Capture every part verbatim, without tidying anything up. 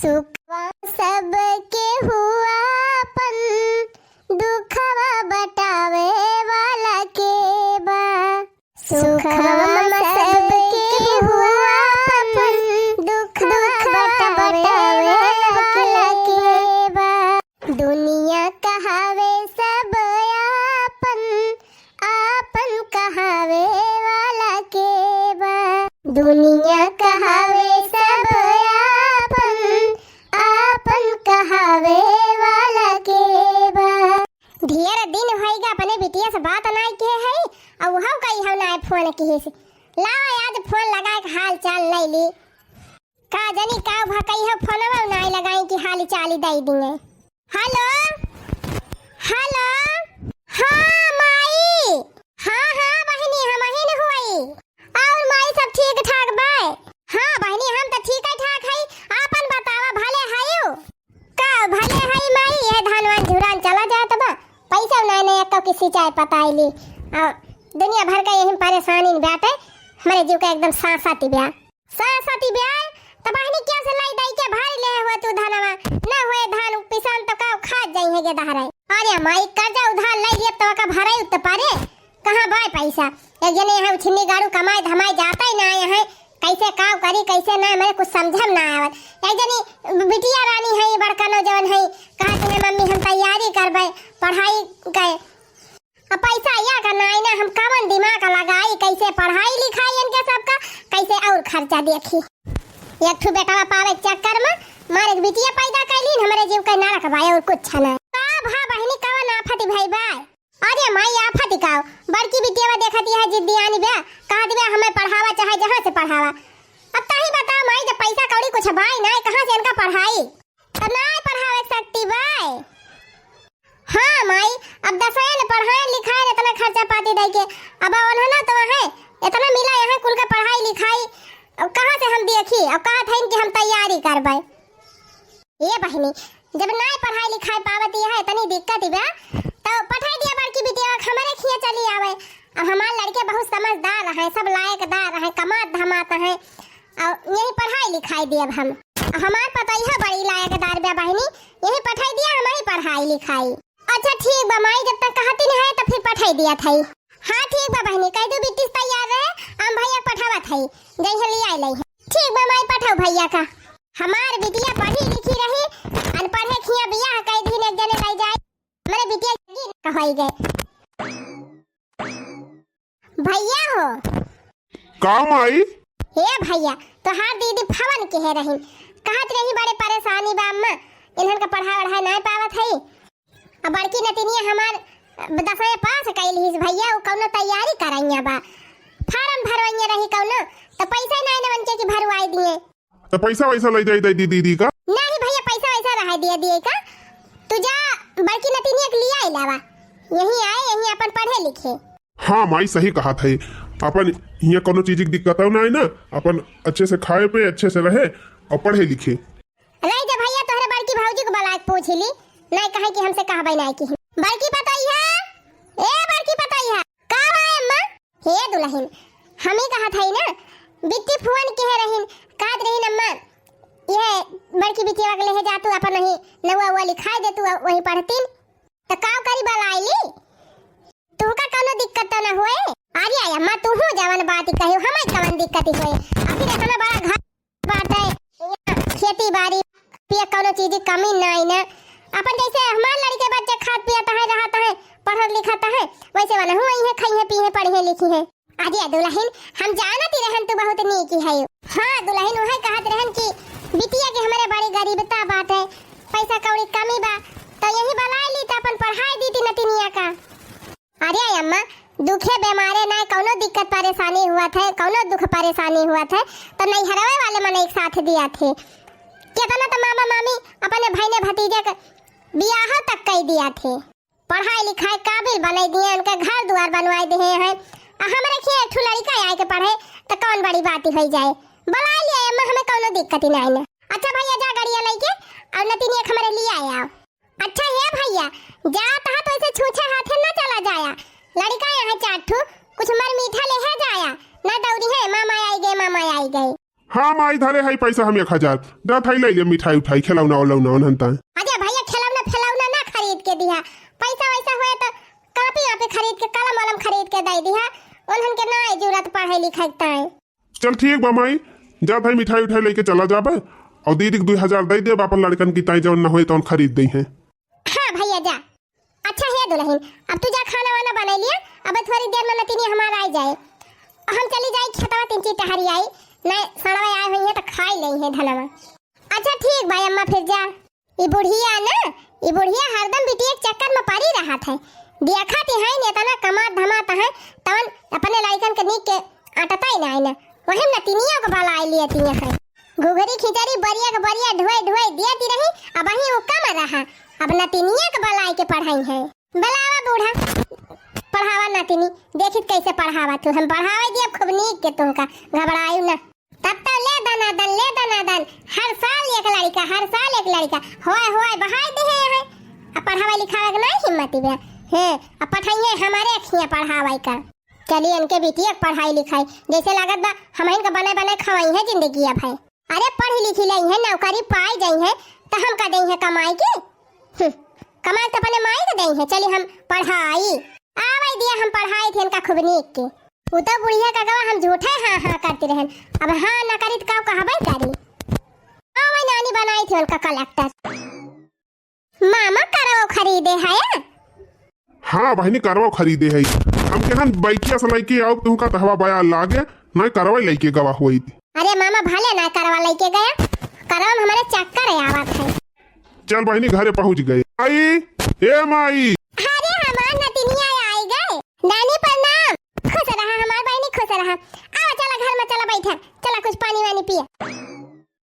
सुखवा सबके हुआ आपन, दुखवा बटावे वाला के बा। सुखवा सबके हुआ आपन, दुखवा बटावे वाला के बा। दुनिया कहावे सब आपन, आपन कहावे वाला के बा। दुनिया कहावे सब आपन, आपन कहावे वाला के बा। ढेर दिन होइगा अपने बिटिया से बात नाई किहे है, अउ उहउ कई हम नाई फोन किहिस। लावा आज फोन लगाए के हाल चाल लइ ली। का जनी का भकई हो फोनवा नाई लगाई कि हाली चाली दई दिए। हेलो, हेलो, हाँ माई, हाँ हाँ बहिनी, हमहिन हुई। और माई सब ठीक ठाक बाय? हाँ बहिनी, हम त ठीक ठाक हई, आपन बतावा, भले हयू? का भले हई माई, यह धान वान झुरान चला जात बा, पैसा नाई ने एको किसी चाय पताई ली। आ, दुनिया भर का यही परेशानी में बाटे, हमरे जीव का एकदम सांसा तिब्या। सरस्वती ब्याय, त बहिनी क्या से लाई दाई के भारी ले हुआ तू धनवा? न हुए धान पिसान तो का खा जाई है गे दहराई। अरे माई, कर्जा उधार लाई लिए तो का भराई उत पारे? कहाँ बाय पैसा? एक जने यहाँ उछिन्नी गाड़ू कमाई धमाई जाता ही ना आए हैं। कैसे काव करी, कैसे ना, मेरे कुछ समझम ना आवत। एक जनी बिटिया रानी है, बड़का नौजवान है, कहती है, "मम्मी, हम तैयारी करबे, पढ़ाई के।" अब पैसा या का नाई ना, हम कवन दिमाग लगाई, कैसे पढ़ाई लिखाई इनके सबका, कैसे और खर्चा देखी। एक ठो बेटवा पावे के चक्कर में मारे के बिटिया पैदा कैलीन, हमरे जीव के नरक बा और कुछ ना। का भा बहिनी, कवन आफत भई बा? अरे माई, आफत का, बड़की बिटिया देखती है जिद्दियानी बा, कहत बा हमें पढ़ावा चाहे जहाँ से पढ़ावा। अब तही बताओ माई, जब पैसा कौड़ी कुछ बाई ना, कहाँ से इनका पढ़ाई? तो नाय पढ़ावे के शक्ति बाय। हाँ माई, अब दसवें ले पढ़ाए लिखाए इतना खर्चा पाती दई के, अब उन्होंने तो है इतना मिला यहाँ कुल का पढ़ाई लिखाई, अब कहाँ से हम देखी? अब कहा था कि हम तैयारी करबे। ये बहिनी, जब नाय पढ़ाई लिखाई पावती है, इतनी दिक्कत ही बा, तो पठाई दिया बड़की बिटिया के हमरे खिया चली आवे। अब हमार लड़के बहुत समझदार हैं, सब लायकदार हैं, कमात धमात हैं, और यही पढ़ाई लिखाई दियब हम। हमार पतोहिया बड़ी लायकदार बा बहिनी, यही पठाई दिया, हम ही पढ़ाई लिखाई। अच्छा ठीक बा माई, जब तक कहती नहीं है तो फिर पठाई दिया था। हाँ ठीक बा बहिनी, कह दो बिटिया तैयार रहे, हम भैया पठावा था, जैसे ले आए लई है। ठीक बा माई, पठाओ भैया का। हमार बिटिया पढ़ी लिखी रही, अनपढ़े खिया बियाह कई दिन एक जने लई जाए, हमरे बिटिया जिंदगी कहवाई गए। भैया हो। का माई? हे भैया, तोहार दीदी फोन किहे रहिन, कहत रही बड़े परेशानी बा अम्मा, इन्हन का पढ़ा वढ़ा नाय पावत हई। अब बड़की नतिनिया हमार दसवें पास कैल हिस भैया, उ कौनो तैयारी करैया बा, फार्म भरवैया रही कौनो, तो पैसा नाय न बनके कि भरवाई दिए। तो पैसा वैसा ले जाई दे दी दीदी का? नहीं भैया, पैसा वैसा रहा दिया दिए का, तू जा बड़की नतिनिया के लिया लावा, यहीं आए, यहीं अपन पढ़े लिखे। हाँ माई, सही कहा था, अपन हियाँ कोनो चीज की दिक्कत ना है ना, अपन अच्छे से खाए पे, अच्छे से रहे और पढ़े लिखे। रह जा भैया, तोहरे बड़की भौजी को बुला के पूछ ली, नहीं कहे कि हमसे कहबे नहीं की। बड़की पतोहिया, ए बड़की पतोहिया, का बा अम्मा? हे दुलहिन, हम ही कहत हई ना, बिट्टी फोन किहे रहिन, कहत रहिन अम्मा, ये बड़की बिटिया के लेहे जा तू, अपन वही नौवा उवा लिखाए दे तू, वही पढ़तीन। तो का करी, बुलाई ली? तुहका कौनो दिक्कत तो ना होए? अरे अम्मा, तू हूँ जवन बात कही, हमें कवन दिक्कत होए? आखिर इतना बड़ा घर बाटे, खेती बारी, पिए कौनो चीज की कमी नाई ना। अपन जैसे हमार लड़के बच्चे खात पियत हैं, रहत हैं, पढ़त लिखत हैं, वैसे वाला हूँ वही है, खाई है, पी है, पढ़ी है, लिखी है। अरे दुलहिन, हम जानत ही रहन तू बहुत नीक ही है। हाँ दुलहिन, वही कहत रहन कि बिटिया के हमारे बड़ी गरीबता बाटे, पैसा कौड़ी कमी बा, तो यही बुलाई ली तो अपन पढ़ाई दी थी नतिनिया का। अरे अम्मा, दुखे बेमारे ना कौनो दिक्कत परेशानी हुआ थे, कौनो दुख परेशानी हुआ थे, तो नैहरवे वाले मन एक साथ दिया थे। कितना तो मामा मामी अपने भाई ने भतीजे के बियाह तक कई दिया थे, पढ़ाई लिखाई काबिल बनाई दिए, उनके घर दुआर बनवाई दिए हैं। आ हमरे खिया एक ठो लड़का आए के पढ़े, तो कौन बड़ी बात ही हो जाए। बुला लिया अम्मा, हमें कौनो दिक्कत ही नहीं ना। अच्छा भैया, जा गाड़िया लेके और नतिनिया के हमारे लिए आया। अच्छा हे भैया, जात हा तो ऐसे छूछे हाथे ना चला जाया। लड़का यहाँ चार ठो, कुछ मर मीठा लेहे जाया, ना दौड़ी है, मामा आई गए, मामा आई गए। हाँ माई, धरे है पैसा हम एक हजार। जात है, ले ले मिठाई उठाई, खिलौना उलौना उन्हन ताए। अरे भैया, खिलौना फिलौना ना खरीद के दिहा, पैसा वैसा होए तो कापी वापी खरीद के, कलम वलम खरीद के दे दिहा, उन्हन के ना जरूरत पढ़े लिखे के ताए। चल ठीक बा माई, जात है मिठाई उठाई लेके चला जाबे, और दीदी के दुई हजार दे देब, अपन लड़कन की ताई जौन ना होए तौन खरीद दे हैं। हाँ भैया जा। अच्छा हे दुलहिन, अब तू जा खाना वाना बनाई लिया, अब थोड़ी देर में नतिनी हमार आई जाए, हम चली जाई खेतवा तीन चीज टहरी आई, ना सड़वा आए हुई है तो खाई ले है धनवा। अच्छा ठीक बा अम्मा, फिर जा। ई बुढ़िया ना, ई बुढ़िया हरदम बिटिया के चक्कर में पड़ी रहत है। देखत ही है न, इतना कमात धमात है, तवन अपने लइकन के नीक के अटता ही ना है ना। वही नतिनिया को बलाई लिए तिया है। घुघरी खिचड़ी बरिया के बरिया ढुआई ढुआई दिया ती रही, अब वही वो कम रहा। अब नतिनिया के बलाई के पढ़ाई है। बुलावा बूढ़ा, पढ़ावा नतिनी, देखित कैसे पढ़ावा तू। हम पढ़ावे दिया खूब नीक के तुमका, घबरायु ना। तब तो ले दनादन, ले दनादन, हर साल एक लड़का, हर साल एक लड़का, होए होए बहाई दे है। अब पढ़ावे लिखावे के नहीं हिम्मत बे, हे, अब पठाइए हमारे खिया पढ़ावे का। चलिए इनके बिटिया के पढ़ाई लिखाई, जैसे लागत बा हम इनका बने बने खवाई है जिंदगी अब है। अरे पढ़ी लिखी लई है, नौकरी पाई जाई है, तो हम का दई है कमाई के? हम्म, कमाई तो अपने माई के दई है, चलिए हम पढ़ाई। आवे दिया हम पढ़ाई थे इनका खूब नीक के। उ तो बुढ़िया का गवा हम झूठे हाँ हाँ करती रहन, अब हाँ न करी तो का कहबे करी। आवे नानी बनाई थे उनका कलेक्टर। मामा करवो खरीदे है? हाँ बहिनी, करवो खरीदे है। हम केहन बाइकिया से लइके आउब, तुहका तहवा बया लागे, नहीं करवा लइके गवा होइत। अरे मामा, भले ना करवा लइके गया, करवा में हमारे चक्कर आवत है। चल बहिनी, घरे पहुँच गए। आई, ए माई। अरे हमार नतिनिया आई गए। नानी प्रणाम। खुश रहा हमार बहिनी, खुश रहा। आवा चला घर में, चला बैठा, चला कुछ पानी वानी पिया।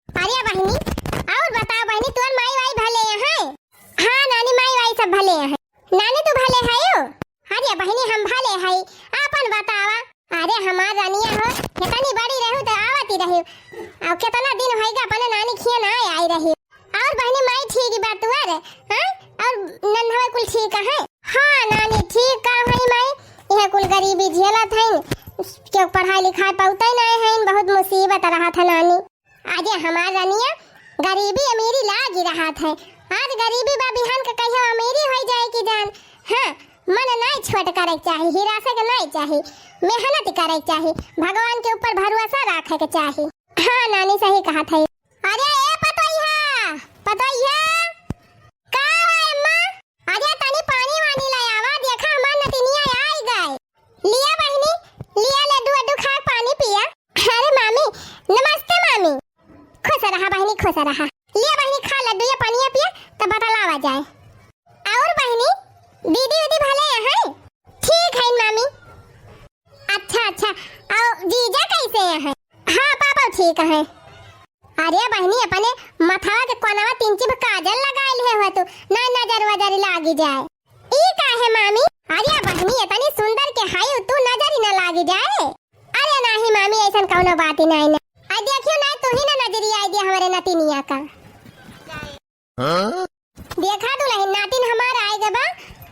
अरे बहिनी, और बताओ बहिनी, तोर माई वाई भले हैं? हाँ नानी, माई वाई सब भले हैं। नानी तू भले हयो? अरे बहिनी हम भले हई, आपन बतावा। अरे हमार रानिया हो, कितनी बड़ी रहू तो आवती रही, और कितना दिन होइगा अपने नानी खिया ना आई रही। और बहिनी माई ठीक बा तुअर, हाँ? और नन्हवा कुल ठीक है? हाँ नानी ठीक का है माई, यह कुल गरीबी झेलत है, क्यों पढ़ाई लिखाई पौते नहीं है, बहुत मुसीबत रहा था नानी। अरे हमार रनिया, गरीबी अमीरी लागी रहत है। आज गरीबी बा, बिहान के कहियो अमीरी होई जाए की जान। हाँ, मन नाई छोट करे के चाही, हिरासे के नाई चाही, मेहनत करे के चाही, भगवान के ऊपर भरोसा रखे के चाही। हाँ नानी, सही कहत है। अरे ए पतोहिया, पतोहिया, का है अम्मा? अरे तनी पानी वानी ले आवा, देखा हमार नतिनिया आई गए। लिया बहिनी, लिया लड्डू वड्डू खा पानी पिया। अरे मामी, नमस्ते मामी। खुश रहा बहिनी, खुश रहा। लिया बहिनी खा लड्डू या पानिया पिया, तब बतलावा जाए। और बहिनी, दीदी उदी भले हैं? ठीक है मामी। अच्छा अच्छा, और जीजा कैसे हैं? हाँ पापा ठीक है। अरे बहिनी, अपने मथवा के कोनवा तीन चिप काजल लगाइल है हो तू, ना नजर वजर लागी जाए। ई काहे मामी? अरे बहिनी, इतनी सुंदर के हाई तू नजर ही ना लागी जाए। अरे नाही मामी, ऐसन कौनो बात ही नहीं ना। आ देखियो ना, तू ही ना नजरी आई दिया हमारे नतिनिया का। हाँ? देखा दुलहिन, नातिन हमार आए गबा,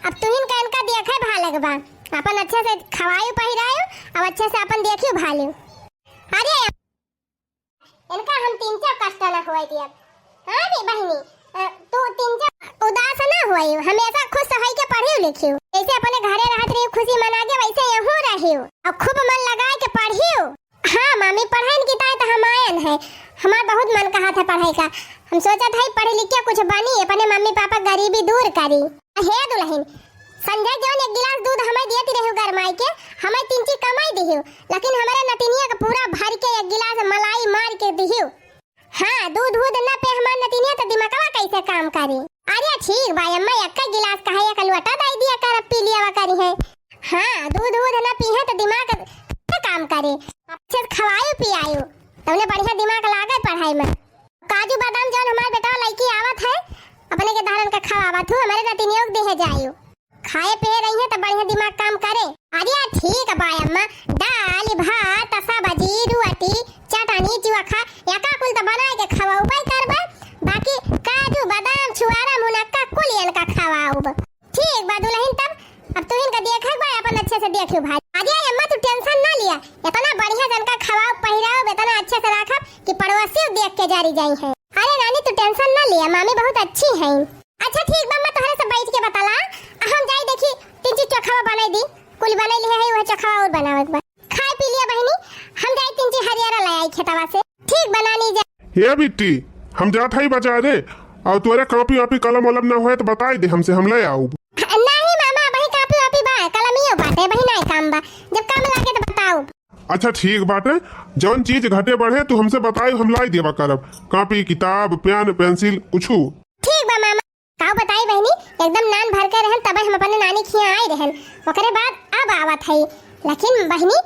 अब तुहिन का इनका देखे भालक बा। अपन अच्छे से खवायु पहिरायु, अब अच्छे से अपन देखियो भालू। अरे इनका हम तीन चार कष्ट न होए दियब। हाँ रे बहिनी, अ, तू तीन चार उदास न होइउ, हमेशा खुश होई के पढ़ियो लिखियो। जैसे अपने घरे रहत रहियो खुशी मना के, वैसे यहू रहियो। अब खूब मन लगाए के पढ़ियो। हाँ मामी, पढ़ाइन की ताई तो हम आयन है, हमार बहुत मन कहा था पढ़ाई का। हम सोचत है पढ़ लिख के कुछ बनी, अपने मम्मी पापा गरीबी दूर करी। हे दुलहिन, संझा जौन एक गिलास दूध हमें देती रहियो गरमाई के, हमें तीन चीज कमाई दिहियो, लेकिन हमारे नतिनिया के पूरा भर के एक गिलास मलाई मार के दिहियो। हाँ, दूध वूध न पे हमार नतिनिया तो दिमागवा कैसे काम करी? अरे ठीक बा अम्मा, एक गिलास कहे एक लोटा दे दिया कर, पी लिया करी है। हाँ, दूध वूध न पीहे तो दिमाग से काम करे। अच्छे से खवायु पियायु, तब बढ़िया दिमाग लागे पढ़ाई में। काजू बादाम जौन हमार बेटवा लइके आवत है, अपने के धारन का खवावत हूँ, हमारे नतिनियों के देहे जायु। खाए पिए रही है तो बढ़िया दिमाग काम करे। अरे ठीक बा अम्मा, दाल भात सब्जी रोटी चटनी चोखा एका कुल तो बनाए के खवाउबे करबे, बाकी काजू बादाम छुआरा मुनक्का कुल इनका खवाउब। ठीक बा दुलहिन, तब अब तुहिन का देखे बा अपन अच्छे से देखियो भाई। अरे अम्मा तू tension ना लिया, इतना बढ़िया जनका खवाउब पहिराउब, इतना अच्छे से राखब, मामी बहुत अच्छी हैं। अच्छा ठीक बा, अम्मा तोहरे से बैठ के बताला, आ हम जाई देखी तीन चीज चोखावा बनाई दी, कुल बनाई लिहे है, वह चोखावा और बनावे के बा। खाए पी लिया बहिनी, हम जाई तीन चीज हरियरा ले आई खेतवा से। ठीक बा नानी जा। ए बिट्टी, हम जात हई बाजारे, और तोरे कॉपी वापी कलम वलम ना होए तो बताई दे हमसे, हम ले आउब। नहीं मामा, वही कॉपी वापी बा, कलमियो बाटे, वही नाई काम बा, जब काम लागे तो बताउब। अच्छा ठीक बाटे, जौन चीज घटे बढ़े तू हमसे बताई, हम लाई देवा करब, कॉपी किताब पेन पेंसिल कुछू। ठीक बा मामा। काउ बताई बहिनी, एकदम नान भर के रहन तबे हम अपने नानी खिया आई रहन, ओकरे बाद अब आवत हई। लेकिन बहिनी,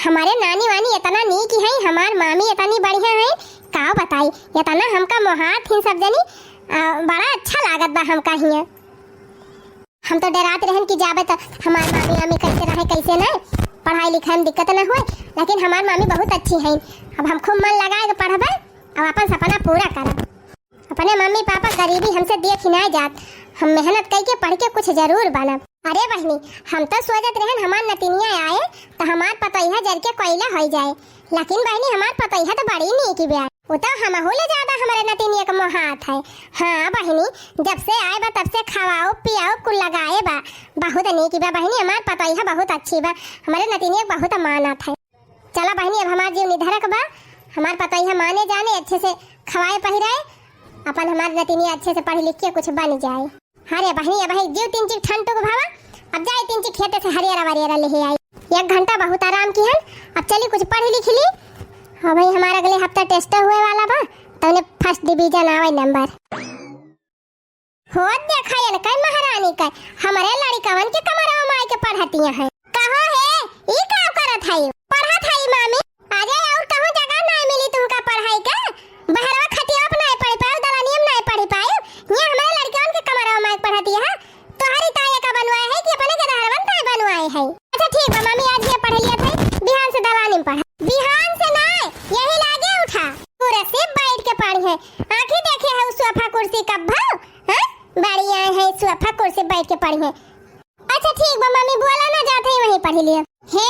हमारे नानी वानी इतना नीक हैं, हमार मामी इतनी बढ़िया हैं, काउ बताई, इतना हमका मोहात हिन सब जनी, आ, बड़ा अच्छा लागत बा हमका हिया। हम तो डरात रहन कि जाबे तो हमार मामी वामी कैसे रहे कैसे नहीं, पढ़ाई लिखाई में दिक्कत ना होए, लेकिन हमार मामी बहुत अच्छी हैं। अब हम खूब मन लगाए के पढ़बे, अब अपन सपना पूरा करब। अपने मम्मी पापा गरीबी हमसे देख ही ना जात, हम मेहनत कई के पढ़ के कुछ जरूर बनब। अरे बहिनी, हम तो सोचत रहन हमार नतिनिया आए तो हमार पतोहिया जर के कोयला होई जाए, लेकिन बहिनी हमार पतोहिया तो बड़ी नीक बा। वो तो हमहू ले ज्यादा हमारे नतिनिया के मोहात है। हाँ बहिनी, जब से आए बा तब से खवाओ पियाओ कुल लगाए बा, बहुत नीक बा बहिनी, हमार पतोहिया बहुत अच्छी बा, हमारे नतिनिया के बहुत मानत है। चला बहिनी, अब हमार जीव निधरक बा, हमार पतोहिया माने जाने, अच्छे से खवाए पहिराए, अपन हमार नतिनिया अच्छे से पढ़ लिख के कुछ बन जाए। अरे बहिनी, अब है जीव तीन चिक ठंड टुक भावा, अब जाए तीन चिक खेते से हरियरा वरियरा लेहे आई। एक घंटा बहुत आराम किहन, अब चली कुछ पढ़ लिख ली। हाँ भाई, हमारा अगले हफ्ता टेस्ट हुए वाला बा, तौने फर्स्ट डिवीजन आवे नंबर। हो देखा एनकै महारानी कै, हमरे लड़िकवन के कमरवा माई के पढ़तिया हैं। कहो हे, ई का करत हई? पढ़त हई मामी। अरे और कहूँ जगह नाई मिली तुमका पढ़ाई के? बहरवा खटिया पे नाई पढ़ी पाऊ, दलानिया में नाई पढ़ी पाऊ। ये हमरे लड़िकवन के कमरवा माई के पढ़तिया है। तोहरी ताई का बनवाए है कि अपने के दहरवन ताई बनवाए है? अच्छा ठीक बा मामी, आज ये पढ़ लिया था, बिहान से दलानी में पढ़ा। बिहान से नाई, यही लागे उठा। पूरा से बैठ के पढ़ी है। आँखी देखे है उस सोफा कुर्सी कब भाव? हाँ? बड़ी आए है, सोफा कुर्सी बैठ के पढ़ी है। अच्छा ठीक बा मम्मी, बोला ना जात है, वहीं पढ़ लिया। हे,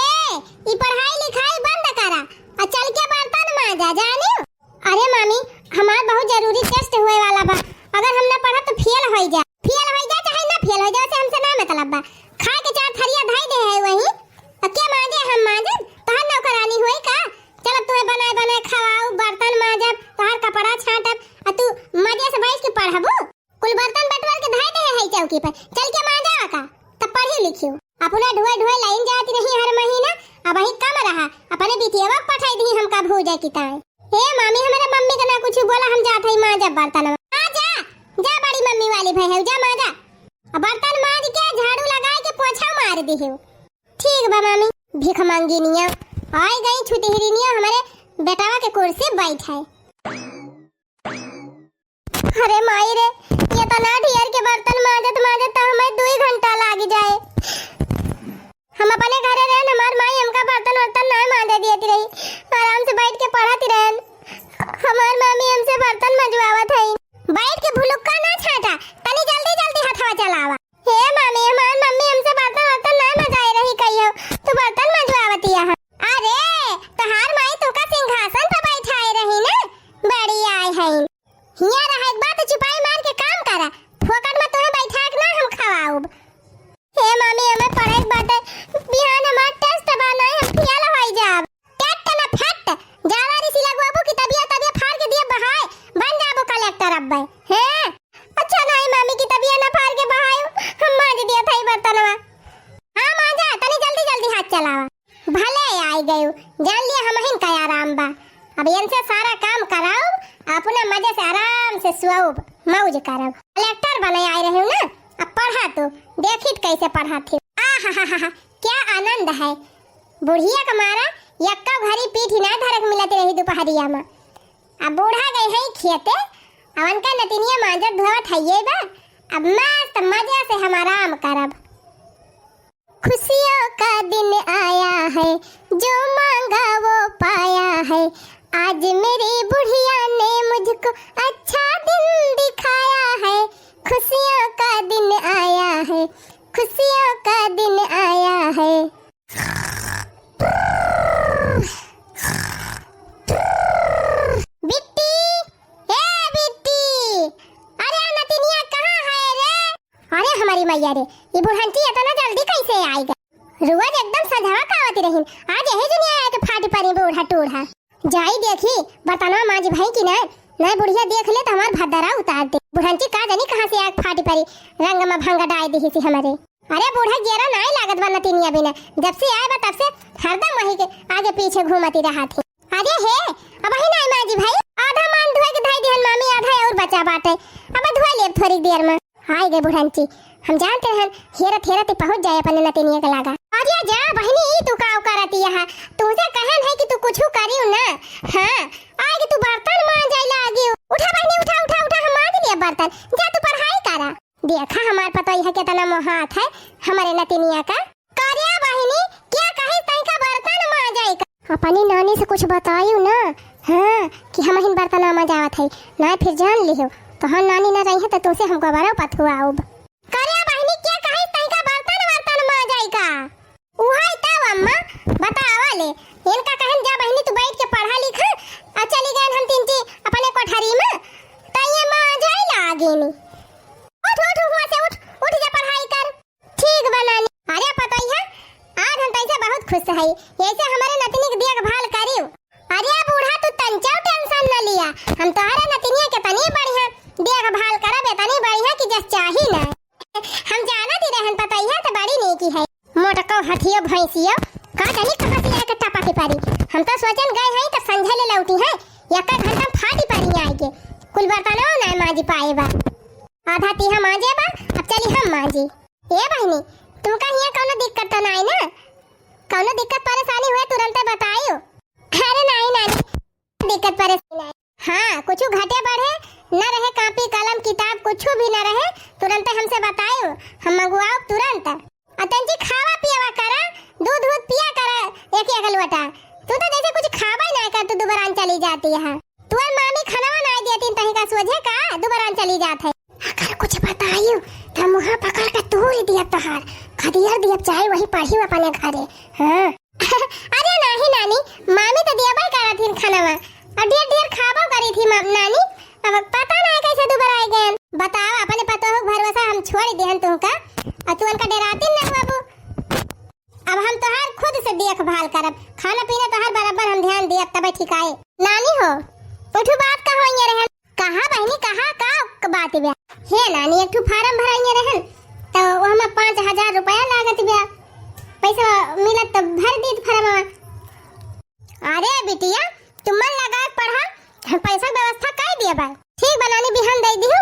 ई पढ़ाई लिखाई बंद करा, आ चल के बर्तन मांजा, जानियो। अरे मामी, हमार बहुत जरूरी टेस्ट हुए वाला बा, अगर हम ना पढ़ब तो फेल होई जा। फेल होई जा चाहे ना फेल होई जा, से हमसे ना मतलब बा। खाए के चार थरिया धई दे है वहीं, अब के मांजे हम मांजे, तोहर नौकरानी होई का? चल अब तुम्हें बनाए बनाए खवाऊ, बर्तन मांजब, तोहर कपड़ा छांटब, आ तू मजे से बैठ के पढ़बू। कुल बर्तन बटवर के धर दे है चौकी पर, चल के मांजा का, तब पढ़ी लिखियो। अपना ढुआ ढुआ लाइन जाती रही हर महीना, अब ही कम रहा, अपने बिटियावा के पठाई दी हमका भूजा की ताई। हे मामी, हमारे मम्मी के ना कुछ बोला, हम जात हई मांजा बर्तन। आ जा, जा बड़ी मम्मी वाली भई है, जा मांजा। अब बर्तन मांज के झाड़ू लगाए के पोछा मार दी है। ठीक बा मामी। भिखमंगिनिया आई गई, छुटहिरिनिया हमारे बेटावा के कुर्सी बैठ है। अरे माई रे, ये तना ढियर के बर्तन मांजत मांजत तो हमें दुई घंटा लाग जाए। हम अपने घरे रहन, हमार माई हमका बर्तन वर्तन ना मांजे देती रही, आराम से बैठ के पढ़ती रहन। हमार मामी हमसे बर्तन मंजवावत है। बैठ के भुलुक्का ना छाटा, तनी जल्दी जल्दी हथवा चलावा। हे मामी, हमार मम्मी हमसे बर्तन वर्तन ना मंजाए रही कहियो, तू बर्तन मंजवावती है। अरे, तोहार माई तोका सिंहासन पर बैठाए रही ना, बड़ी आए है। हियाँ रहे के बाद चुपाई मार के काम करा, फोकट में तोहे बैठा के ना हम खवाउब। हे मामी, हमें पढ़े के बाटे, बिहान हमार टेस्ट बा, नहीं हम फेल होई जाब। टेट ना फट, जावा रे सिलगुआबू की तबिया तबिया फाड़ के दिए बहाए, बन जाबो कलेक्टर अब्बे। हैं? अच्छा नहीं मामी की तबिया ना फाड़ के बहायो, हम मांज दिया था ई बर्तनवा। हाँ मांजा, तनी जल्दी जल्दी हाथ चलावा। भले आई गयो, जान लिया हमहिन का आराम बा। अब इनसे सारा काम कराउब, अपना मजे से आराम से सुआउब, मौज करब। कलेक्टर बने आए रहे ना, अब पढ़ा तू, देखित कैसे पढ़ा थे। आहाहाहा, क्या आनंद है। बुढ़िया का मारा यक्का घरी पीठ ही ना धरक मिलत रही दोपहरिया में। अब बूढ़ा गए हैं खेते, अब उनका नतिनिया मांजत धोवत हइये बा। अब मस्त मजे से हम आराम करब। खुशियों का दिन आया है, जो मांगा वो पाया है। आज मेरी बुढ़िया ने मुझको अच्छा दिन दिखाया है। खुशियों का दिन आया है, खुशियों का दिन आया है। बिट्टी, ए बिट्टी, मैया रे, ई बुढ़ंची इतना जल्दी कैसे आइगा? रोज एकदम सझवा का आवती रहिन, आज यही जुनिया आके फाटी परी बूढ़ा टूढ़ा। जाई देखी, बर्तनवा मांजी भई कि नाय, नाय बुढ़िया देख ले तो हमार भद्दरा उतार दे। बुढ़ंची का जानी कहाँ से आके फाटी परी, रंग में भंग डाय दिहिसी हमरे। अरे बूढ़ा गेरा नाय लागत बा नतिनिया बिना, जब से आए बा तब से हरदम वही के आगे पीछे घूमती रहत ही। अरे हे, अबही नाय मांजी भई, आधा मान धोए के धई दिहन मामी, आधा और बचा बाटे, अब धोए लेब थोड़ी देर में। आइ गए बुढ़ंची, हम जानते हैं, हेरत हेरत ही पहुँच जाए अपने नतिनिया के लागा। अरे जा बहिनी, ई तू काव करत यहाँ? तुमसे कहन है कि तू कुछ करियो ना। हाँ, आइ गए तू बर्तन मांजे लागी। उठा बहिनी, उठा, उठा, उठा, हम मांज लिए बर्तन। जा तू पढ़ाई करा। देखा हमार पतोहिया केतना मोहात है हमरे नतिनिया का। करे बहिनी, क्या कही तैका बर्तन मांजे का? अपनी नानी से कुछ बतायू ना, हाँ, कि हमहिन बर्तन मांजावत है, ना फिर जान लिहो, तोहर नानी ना रही है तो तुमसे हम गोबरो पथुआउब। करे बहिनी, क्या कही तैका बर्तन वर्तन मांजे का? उहाई तब अम्मा, बतावा ले, इनका कहन जा बहिनी तू बैठ के पढ़ा लिखा, आ चली गए हम तीन ची अपने कोठरी में, तो ये मांजे लागिनी। उठ, उठ, हुआँ से उठ, उठ जा पढ़ाई कर। ठीक बा नानी। अरे पतोहिया, आज हम तैसे बहुत खुश है, यैसे हमरे नतिनी के देखभाल करियो। अरे बूढ़ा, तू तंचो tension न लिया, हम तोहरे नतिनिया के तनी बढ़िया देखभाल करब, इतनी बढ़िया कि जस चाही ना। हम जानत ही रहन पतोहिया तो बड़ी नीकी है। मोटको हथियो भैंसियो, का जानी कहाँ से आके टपकी परी। हम तो सोचन गए हैं तो संझे ले लौटी है, एक घंटा में फाटी परी आए के। कुल बर्तनो ना मांजी पाए बा। आधा तीहा मांजे बा, अब चली हम मांजी। ए बहिनी, तुमका हियाँ कौनो दिक्कत तो नाई ना? कौनो दिक्कत परेशानी हुए तुरंते बतायो। अरे नाई नानी, दिक्कत परेशानी नाई। हाँ, कुछ घटे बढ़े न रहे, कापी कलम किताब कुछ भी न रहे, तुरंते हमसे बतायो, हम मंगवाओ तुरंत। आ तंची खावा पियावा करा, दूध दूध पिया करा एक एक लोटा। तू तो जैसे कुछ खावा ही ना कर, तू दुबरान चली जाती है। तोर मामी खानवा नाय देतीन तही का सोझे का दुबरान चली जात है। अगर कुछ बतायू त मुँह पकड़ के तूर दियब तोहार, खदियर दियब चाहे वही पढ़ी अपने घरे। हाँ। अरे नाही नानी, मामी तो दियबे करत हिन खानवा, और ढेर ढेर खाबो करी थी मा-, नानी। अब पता ना कैसे दुबराय गए। बताओ, अपने पतोह के भरोसा हम छोड़ दिहन तुमका, और तू उनका डराती ना बाबू। अब हम तोहार खुद से देखभाल करब, खाना पीना तोहार बराबर हम ध्यान देब, तबे ठिकाए। नानी हो, उठू बात कहो ये रहन। कहा बहिनी, कहा का क-, बात बा? हे नानी, एक ठो फार्म भराइए रहन, तो ओहमा पाँच हजार रुपया लागत बा। पैसा मिलत तो भर दीत फार्मवा। अरे बिटिया, तू मन लगा के पढ़ा, हम पैसा के व्यवस्था कर दिए बा। ठीक बा नानी, बिहान दे दिहू,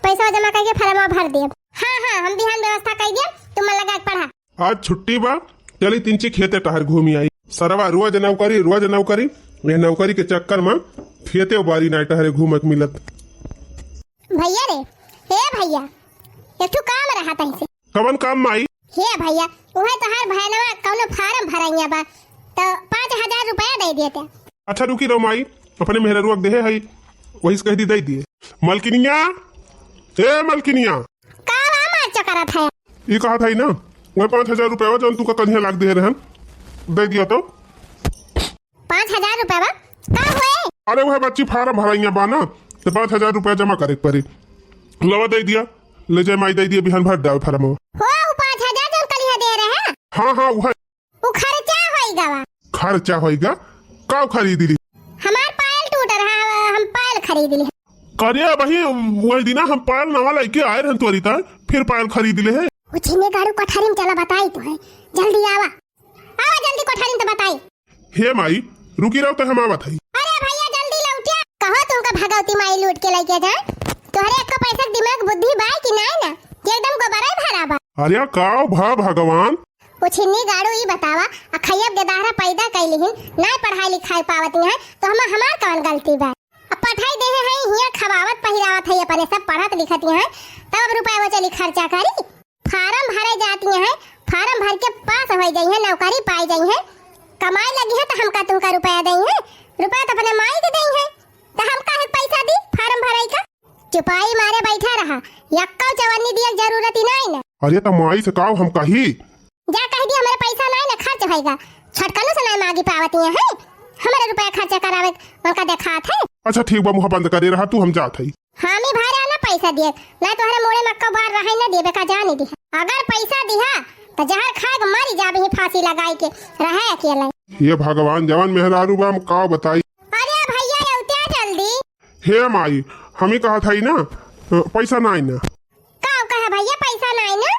पैसा जमा करके फार्मवा भर दिए। हाँ, हाँ, हम बिहान व्यवस्था कर दिए, तू मन लगा के पढ़ा। आज छुट्टी बा, चली तिनची खेते टहर घूमी आई। सरवा रोज नौकरी, रोज नौकरी, ये नौकरी के चक्कर में खेते बारी नाई टहरे घूमत मिलत। भैया रे, हे भैया, एक ठो काम रहा तही से। कवन काम माई? हे भैया, उहे तोहार भैनवा कौनो फार्म भरैया बा, तो पाँच हजार रुपया दे देते। अच्छा रुकी रहो माई, अपने मेहररुआ के देहे हई, वही से कह दी दे दिए। मलकिनिया, ए मलकिनिया। का बा मार चकरत है? ई कहत हई ना, वह पाँच हजार रुपया जौन तुका कन्हिया लाग दे रहन, दे दिया तो। पाँच हजार रुपया बा? का होए? अरे वह बच्ची फार्म भरैया बा ना, तो पाँच हजार रुपया जमा करे के पड़ी। लवा दे दिया, ले जाए माई दे दिया, बिहान भर डावे फार्म। हो, उ पाँच हजार जौन कलिहा दे रहे? हाँ, हाँ, वह। उ खर्चा होई गवा। खर्चा होई गा? का खरीद ली? हमार पायल टूट रहा, हम पायल खरीद ली। करे अबही वही दिना हम पायल नवा लइके आए रहन तोरी तार, फिर पायल खरीद ले है। उ छिने गाड़ू कोठारी में चला बताई तो है, जल्दी आवा। आवा जल्दी कोठारी में तो बताई। हे माई, रुकी रहो तो हम आवत हई। अरे भैया जल्दी लौटिया। कहो तुमका भगवती माई लूट के लइके जाए? तोहरे एक पैसा के दिमाग बुद्धि बा कि नाय ना? कि एकदम गोबरे भरा बा। अरे का भा भगवान, ओ छिन्नी गाड़ू, ई बतावा, अखैया के दहरा पैदा कैली हिन, नाय पढ़ाई लिखाई पावत हैं, तो हम, हमार कौन गलती बा? अब पठाई देहे हैं, हियाँ खवावत पहिरावत है, अपने सब पढ़त लिखत हैं, तब अब रुपया वो चली खर्चा करी। फार्म भरे जाती हैं, फार्म भर के पास हो जाई हैं, नौकरी पाई जाई हैं, कमाए लगी हैं, तो हमका तुमका रुपया दई हैं? रुपया तो अपने माई के दई हैं, तो हम काहे पैसा दी फार्म भराई का? चुपाई मारे बैठा रहा, यक्का चवन्नी दिए के जरूरत ही नाई ना। अरे त माई से काव हम कही? जा कह दी हमरे पैसा नाई ना खर्च होएगा, छटकनो से नाई मांगी पावती हैं, हमरे रुपया खर्चा करावे उनका देखात है। अच्छा ठीक बा, मुँह बंद करे रहा तू, हम जात हई। हामी भरा ना पैसा। पैसा दिए, ना तोहरे मोड़े में कबार रहे ना दिए, बेका जाने दिहा। अगर पैसा दिहा, त जहर खाए के मरी जाबे ही फांसी लगाई के, रहे अकेले। हे भगवान, जवन मेहरारू बा, हम का बताई। अरे भैया, अउत्या जल्दी। हे माई, हम ही कहत हई ना, अ, पैसा नाई ना। का कहे भैया, पैसा नाई ना?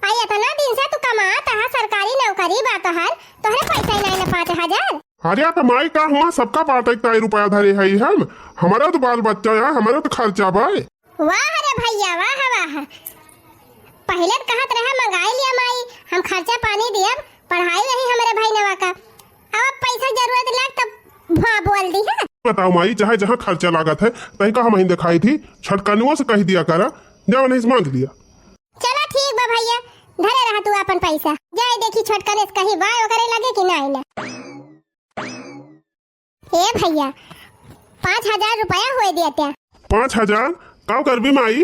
आ, एतना दिन से तू कमात हा, सरकारी नौकरी बा तोहर, तोहरे पैसा ही नाई ना पाँच हजार? अरे, त माई का हुआ, सबका बाटे ताई रुपया धरे हई हम, हमारा तो बाल बच्चा है, हमारा तो खर्चा बा। वाह रे भैया, वाह, वाह। पहिले त कहत रहा, "मंगाई लिया माई, हम खर्चा पानी दियब, पढ़ाई रही हमरे भैनवा का।" अब पैसा जरूरत लग तब हाँ बोल दिहा। बताओ माई, चाहे जहाँ खर्चा लागत है, तहीं का हम ही दिखाई थी, छोटकनुआ से कह दिया करा, जवन है से मांग लिया। चला ठीक बा भैया, धरे रहा तू आपन पैसा। जाए देखी छोटकने से कही बा ओकरे लगे कि नाई ना। ए भैया, पाँच हजार रुपया होए दिया त्या। पाँच हजार? का करबी माई?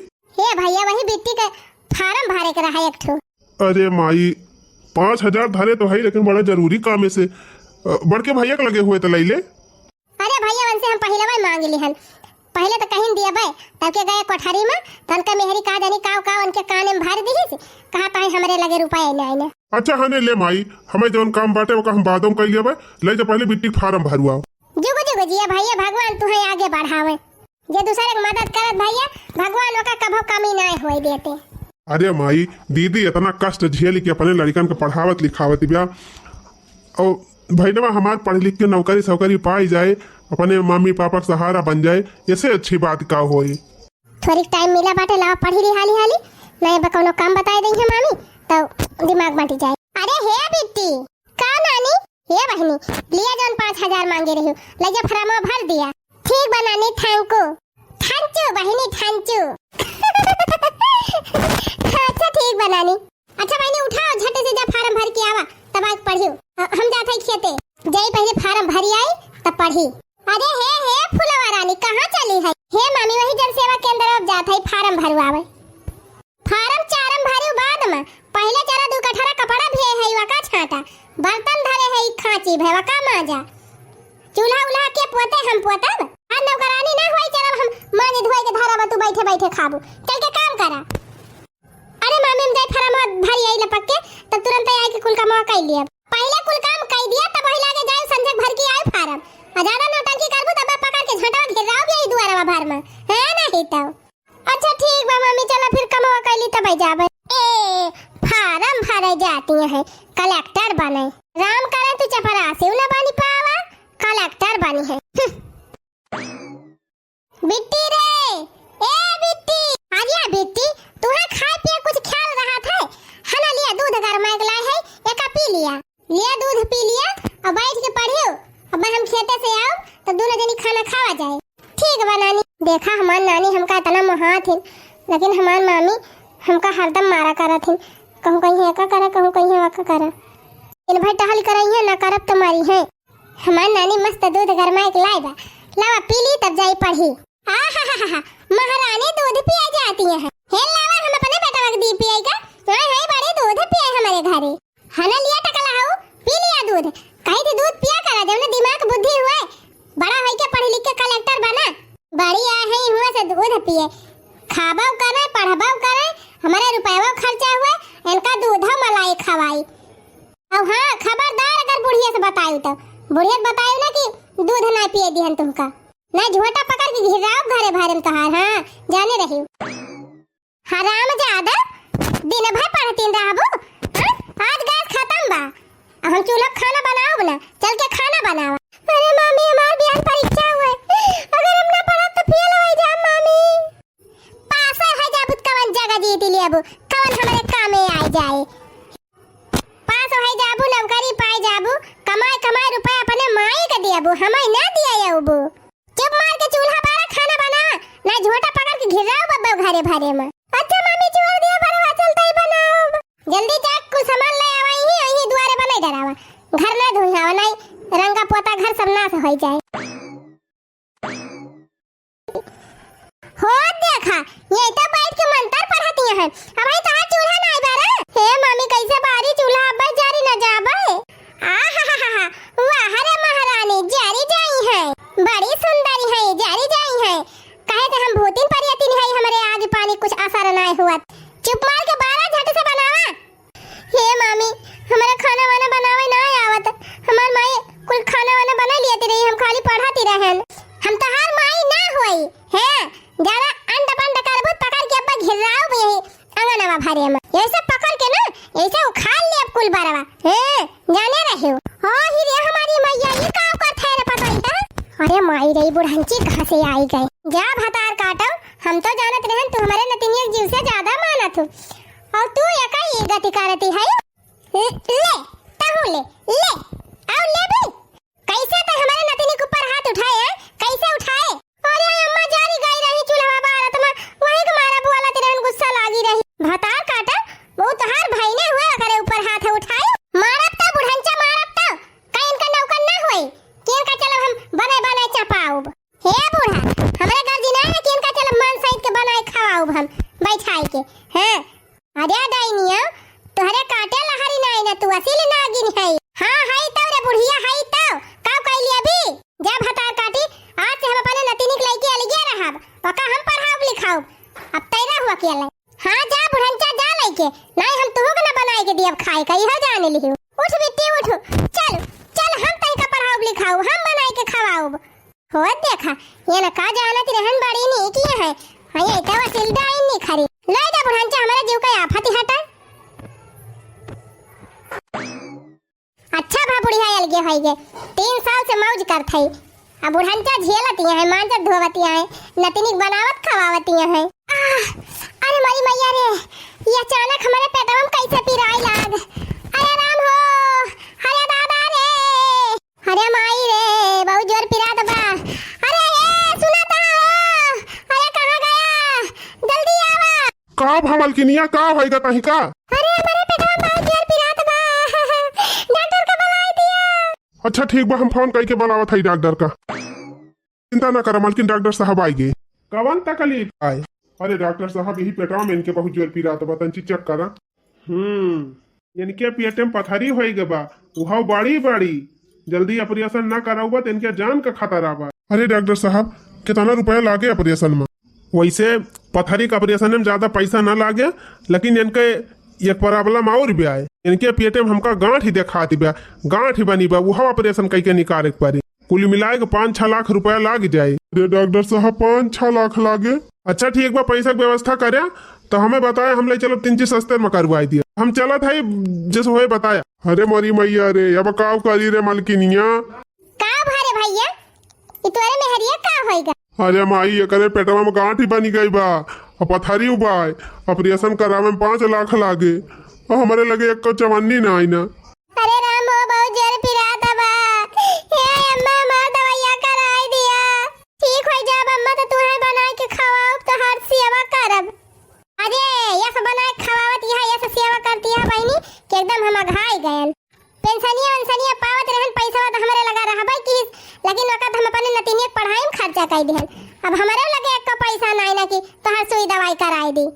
ए भैया, वही बिट्टी के फार्म भरे के रहा एक ठो। अरे माई, पाँच हजार धरे तो है, लेकिन बड़ा जरूरी काम है से। अ, बड़के भैया के लगे होए त लई ले। अरे भैया, उनसे हम पहिलवा ही मांग लिहन। पहिले त कहीं दिए बे, तब के गए कोठरी में, त उनके मेहरी का जानी काव काव उनके काने में भर दिहिस, कहा ताई हमरे लगे रुपया नाई ना। अच्छा, हने ले माई, हमें जौन काम बाटे, ओका हम बादों में कइ लेबे। ले जा, पहिले बिट्टी के फार्म भरवाओ। जुग जुग जिया भैया, भगवान तुहे आगे बढ़ावे। जे दूसरे के मदद करत भैया, भगवान ओका कभो कमी नाय होए देते। अरे माई, दीदी इतना कष्ट झेल के अपने लड़िकन के पढ़ावत लिखावत बिया, और भैनवा हमार पढ़ लिख के नौकरी सौकरी पाई जाए, अपने मम्मी पापा के सहारा बन जाए, ऐसे अच्छी बात का होई? थोड़ी टाइम मिला बाटे, लावा पढ़ी ली हाली हाली, नहीं बा कौनो काम बताए देई है मामी, तो दिमाग बंटी जाए। अरे हे बिट्टी, का नानी? हे बहिनी, लिया जौन पाँच हजार मांगे रही, ले जा फॉर्मवा भर दिया। ठीक बा नानी, thank you। Thank you बहिनी, thank you। अच्छा ठीक बा नानी। अच्छा बहिनी, उठाओ, झट से जा फॉर्म भर के आवा, तब आज पढ़ियो। अ, हम जात हई खेते, जाई पहिले फॉर्म भरी आई, तब पढ़ी। अरे हे, हे फुलवा रानी, कहाँ चली है? हे मामी, वही जन सेवा केंद्र अब जात हई फॉर्म भरवावे। फारम चारम भरिउ बाद में, पहिले चला दू कठरा कपड़ा भी है, वका छाटा, बर्तन धरे है, खांची भे, वका मांजा, चूल्हा उल्हा के पोते हम पोतब, आ नौकरानी ना होई, चलब हम मांज धोए के धरब, तू बैठे बैठे खाबू, चल के काम करा। अरे मामी, हम जाई फारम भरी आई लपक के, तब तुरंत आई के कुल काम कई लिया, पहिले कुल काम कई दिया, तब वही लागे जाए संझक भर के आए फारम, आ ज्यादा नौटंकी करबू तब पकड़ के झटवा घेराओ भी यही दुआरवा भर में, है नहीं तब। अच्छा ठीक बा मामी, चला फिर कमवा कैली तब जाबे। ए, फारम भरे जाती है, कलेक्टर बने। राम करे तू चपरासी न बनी पावा, कलेक्टर बनी है। हम्म। बिट्टी रे, ए बिट्टी, अरिया बिट्टी, तुहे खाए पिए कुछ ख्याल रहत है? हना लिया दूध गरमाए के लाए है, एका पी लिया। लिया दूध पी लिया और बैठ के पढ़ियो। अब हम खेते से आओ तो दोनों जनी खाना खावा जाए। ठीक बा नानी। देखा हमार नानी हमका इतना मोहात हिन, लेकिन हमार मामी हमका हरदम मारा करत हिन। कहूँ कहीं एका करा, कहूँ कहीं वका करा। दिन भर टहल करई है, ना करब तो मारी है। हमार नानी मस्त दूध गरमाए के लाए बा, लावा पी ली तब जाई पढ़ी। आहाहाहा, महारानी दूध पिए जाती है। हे लावा, हम अपने बेटवा के दी पिए का? हाय हाय, बड़ी दूध पिए हमारे घरे। हना लिया टकला हऊ, पी लिया दूध। कही थी दूध पिया करा, जब ना दिमाग बुद्धि हुए, बड़ा होई के पढ़ लिख के कलेक्टर बना। बड़ी आ है हुआ से दूध पिए, खाबो करे, पढ़बो करे, हमारे रुपया खर्चा हुए, इनका दूध मलाई खवाई। अब हाँ, खबरदार अगर बुढ़िया से बताई तो, बुढ़िया से बताई ना कि दूध ना पिए दिहन तुमका। ना झोटा पकड़ के घिराओ घरे भरे में तोहार, हाँ, जाने रही। हराम ज्यादा, दिन भर पढ़तीन रहबू, हाँ? आज गैस खत्म बा, अब हम चूल्हा पे खाना बनाओ ना, चल के खाना बनाओ। अरे मामी, हमार बिहान परीक्षा हुए, अगर हम ना पढ़ब तो फेल हो जाब मामी। पास हो जाबू त कवन जगह जीत लेबू, कवन हमरे कामे आ जाए। पास हो जाबू, नौकरी पाए जाबू, कमाए कमाए रुपया अपने माई के देबू, हमें ना दिया अबू। चुप मार के चूल्हा बारा, खाना बनावा, ना झोटा पकड़ के घिराओ बब्बो घरे भरे में। अच्छा मामी, छोड़ दिया बरवा, चलता ही बनाओ। जल्दी जा, कुल सामान ले आवा, यही, यही दुआरे बनाई डरावा। घर ना धोई आवा, नहीं रंगा पोता घर सब नाश हो जाए। हो देखा, ये तो बैठ के मंत्र पढ़ती हैं। अब भाई तोहार चूल्हा ना आई बारा। हे मामी, कैसे बारी चूल्हा अब जारी न जाबे? आहाहाहा, वाह रे महारानी, जारी जाई है, बड़ी सुंदरी है, जारी जाई है। कहे थे हम भूतिन परियतिन है हमरे आज। अरे माँ, ऐसे पकड़ के ना, ऐसे उखाड़ ले अब कुल बरवा। हैं, जाने रहे हो। हाँ ही रे हमारी मैया, ये का करत है रे पतोहिया? अरे माई रे, बुढ़ंची कहाँ से आई गई? जा भतार काटो, हम तो जानत रहन तू हमारे नतिनिया के जीव से ज्यादा मानत हो। और तू एका ये गति करती है। ले, ले, तहू ले, ले। और ले भी। कैसे ते हमारे नतिनी के ऊपर हाथ उठाए हैं? कैसे उठाए? अरे अम्मा, जारी गई रही चूल्हा बारत में, वही के मारा बोलत रहन, गुस्सा लागी रही। भतार काटा, वो तोहार भाई ने हुए ओकरे ऊपर हाथ उठाए। मारब त बुढ़ंचा मारब त, का इनका नौकर ना होई कि इनका चलब हम बने बने चपाउब। हे बूढ़ा, हमरे गर्जी ना है कि इनका चलब मान सहित के बनाए खवाउब हम बैठाए के। हाँ, अरे डाइनिया, तोहरे काटे लहरी नाई ना, तू असील नागिन है। हाँ, है तो रे बुढ़िया, है तो। का कैली अभी? जा भतार काटी, आज से हम अपने नतिनी के लइके अलगे रहब। ओका हम पढ़ाउब लिखाउब। अब तैरा हुआ के अलग। हाँ, जा बुढ़ंचा, जा लइके। नाई हम तुहू के ना बनाए के दियब खाए का, इहो जान लिहू। उठ बिट्टी, उठ। चल, चल, हम तैका पढ़ाउब लिखाउब, हम बनाए के खवाउब। हो देखा, ये न का जानत रहन बड़ी नीक ये है। हाँ, ये तो वसील डाइन नी खरी। ले जा बुढ़ंचा, हमारे जीव का आफत ही हटा। अच्छा भा बुढ़िया अलगे होई गे, तीन साल से मौज करत है। अब बुढ़ंचा झेलत ये है, मांजत धोवत ये है, नतिनिक बनावत खवावत ये है। आह, अरे मारी मैया रे, ये अचानक हमारे पेटवा में कैसे पिराई लाग। अरे राम हो, अरे दादा रे। अरे माई रे, बहुत जोर पिरात बा। अरे ए, सुना ता हो? अरे कहाँ गया? जल्दी आवा। का भा मलकिनिया, का होइगा तही का? अरे हमारे पेटवा में बहुत जोर पिरात बा। डॉक्टर का बुलाई दिया। अच्छा ठीक बा, हम फोन करके बुलावत हई डॉक्टर का। चिंता ना करा मलकिन, डॉक्टर साहब आइगे। कवन तकलीफ आए? अरे डॉक्टर साहब, यही पेटवा में इनके बहुत जोर पिरात बा, तंची चेक करा। हम्म, इनके पेटे में पथरी होई गए बा, उहाव बड़ी बड़ी। जल्दी ऑपरेशन ना कराउबा त इनके जान का खतरा बा। अरे डॉक्टर साहब, कितना रुपया लागे ऑपरेशन में? वैसे पथरी के ऑपरेशन में ज्यादा पैसा ना लागे, लेकिन इनके एक प्रॉब्लम और भी आए। इनके पेटे में हमका गांठ ही देखात बा, गांठ ही बनी बा, उहाव ऑपरेशन कई के निकाले के पड़ी। कुल मिलाए के पाँच छह लाख रुपया लाग जाए। अरे डॉक्टर साहब, पाँच छह लाख लागे? अच्छा ठीक बा, पैसा के व्यवस्था करे तो हमें बताए, हम ले चलब तीन चीज सस्ते में करवाई दिया। हम चलत है, जैसे होए बताया। अरे मोरी मैया रे, अब का करी रे मलकिनिया? का भा रे भैया, ई तोरे मेहरिया का होइगा? अरे माई, एकरे पेटवा में गांठ ही बनी गई बा, अब पथरी उबाए, ऑपरेशन करावे में पाँच लाख लागे, और हमारे लगे एक चवन्नी ना आई ना। अरे राम हो, बहुत जोर पिरात बा। हे अम्मा, हमार दवाइया कराई दिया। ठीक होई जाब अम्मा, तो तुहे बनाए के खवाउब, तोहार सेवा करब। अरे, यस बनाए के खवावत यह, यस सेवा करती है बहिनी, कि एकदम हम अघाई गयन। पेंशनिया वेंशनिया पावत रहन, पैसा तो हमरे लगा रहबे की, लेकिन वक्त हम अपने नतिनिया के पढ़ाई में खर्चा कर दिहन। अब हमरे लगे एक पैसा नाई ना कि तोहार सुई दवाई कराई दी।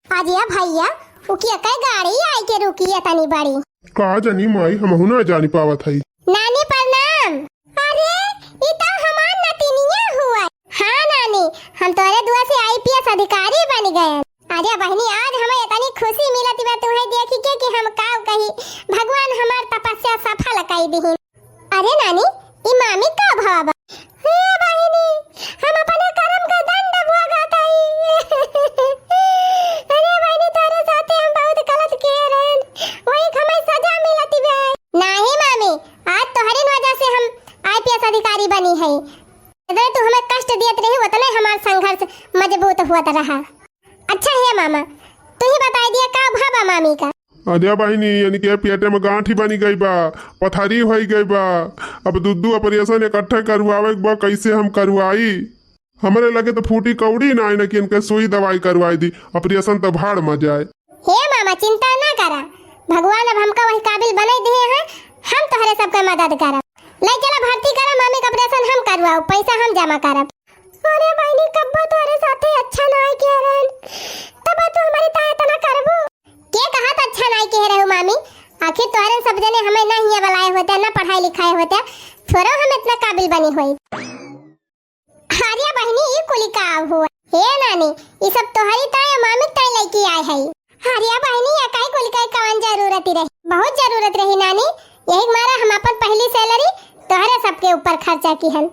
अरे भैया, उकिया कई गाड़ी आई के रुकी है तनी बड़ी। का जानी माई, हमहू ना जानी पावत हई। नानी प्रणाम। अरे, ई तो हमार नतिनिया हुआ। हाँ नानी, हम तोरे दुआ से आईपीएस अधिकारी बन गए। अरे बहिनी, आज हमें इतनी खुशी मिलत बा तुहे देखी के कि हम का कही, भगवान हमार तपस्या सफल कई दिहिन। अरे नानी, ई मामी का भवा बा? हे बहिनी, हम अपने कर्म का दंड भोगत हई। अरे बहिनी, तोरे साथे हम बहुत गलत किए रहन, वही हमें सजा मिलत बा। नाही मामी, आज तोहरी वजह से हम आईपीएस अधिकारी बनी है। जितने तू हमें कष्ट दियत रही, उतने हमार संघर्ष मजबूत होत रहा। अच्छा हे मामा, तू ही बताई दिया का भवा मामी का? अरे बहिनी, इनके पेटे में गांठी बनी गई बा, पथरी होई गई बा। अब दू दू ऑपरेशन इकट्ठे करवावे के बा, कैसे हम करवाई? हमरे लगे तो फूटी कौड़ी ना आई ना कि इनके सुई दवाई करवाई दी, ऑपरेशन तो भाड़ में जाए। हे मामा, चिंता ना करा, भगवान अब हमका वही काबिल बनाई दिए हैं, हम तोहरे सबके मदद करब। ले चला भर्ती करा, मामी का ऑपरेशन हम करवाओ, पैसा हम जमा करब। अरे बहिनी, कब्बो तोहरे साथे अच्छा ना किए रहन, तब तू हमारी ताए इतना करबू। के कहा त अच्छा ना किए रहू मामी, आखिर तोहरे सब जने हमें ना हिया बुलाए होते, ना पढ़ाई लिखाए होते, थोड़ा हम इतना काबिल बनी होई। अरे बहिनी, ई कुली का हुआ? हे नानी, ई सब तोहरी ताई और मामी ताई लेके आए है। अरे बहिनी, ये काई कुली का कवन जरूरत ही रही? बहुत जरूरत रही नानी, यही मारा हम अपन पहली सैलरी तोहरे सबके ऊपर खर्चा की हन।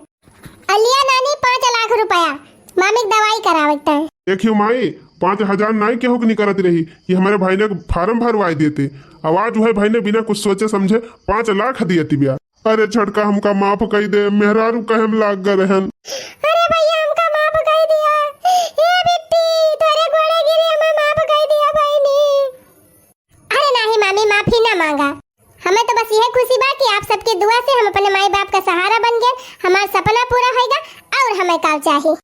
अलिया नानी, पाँच लाख रुपया मामी के दवाई करावे के ताई। देखियो माई, पाँच हजार नाई केहू के निकरत रही कि हमरे भाई ने फार्म भरवाए देते। अब आज वह भाई ने बिना कुछ सोचे समझे पाँच लाख दिए तिबिया। अरे छोटका, हमका माफ कई दे, मेहरारू कहे में लाग गए रहन। अरे भैया, हमका माफ कई दिया। ए बिट्टी, तोरे गोड़े गिरी, हमें माफ कई दिया बहिनी। अरे नाही मामी, माफी ना मांगा। हमें तो बस यह खुशी बा कि आप सबके दुआ से हम अपने माई बाप का सहारा बन गए, हमार सपना पूरा होएगा और हमें का चाही।